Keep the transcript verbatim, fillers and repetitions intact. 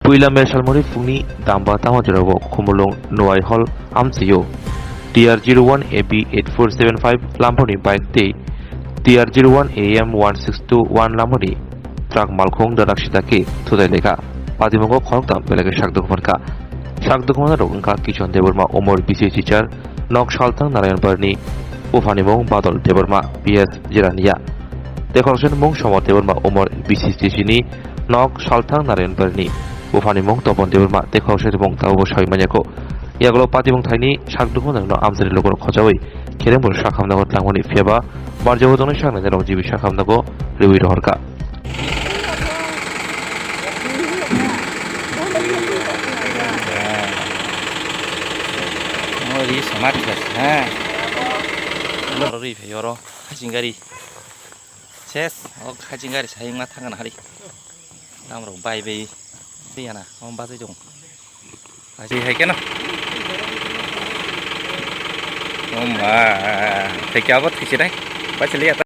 Puila Mersalmori phungni damba tamo jorao Khumulwng Nuai Hall amchaio T R zero one A B eight four seven five lamphorni bike tei T R zero one A M one six two one lamphorni truck malkhung dadak sita khe thutai lekha. Patimungo khoroktham belai khe sak dukhu mankha. Sak dukhu manarok wngkha Kichon Debbarma, Umor B C Teacher, nok Salthang Narayanpurni, buphanimung Badol Debbarma, P S Jirania. Tei khoroksa mung Somar Debbarma, Umor B C Teacher ni nok Salthang Narayanpurni, buphanimung Topon Debbarma, tei khoroksa mung tabukbo sawi manyakho. Yagulo patimung thaini sak dukhu manarokno amchaini lukurok khojawi khereng borok sak hamjakgo twlangmani phiyaba barjabo tongnai sak nainai rok jibi sak hamjakgo riwi rohorkha. Ori smat klas ha. Oro ri phe oro hajing gari. Ses o hajing gari sai ma thang na hari. Tam rok bai bai. Siyana o bajai dong. Aji hai keno. Oma, thekya bo thekya dai. Bachali ya.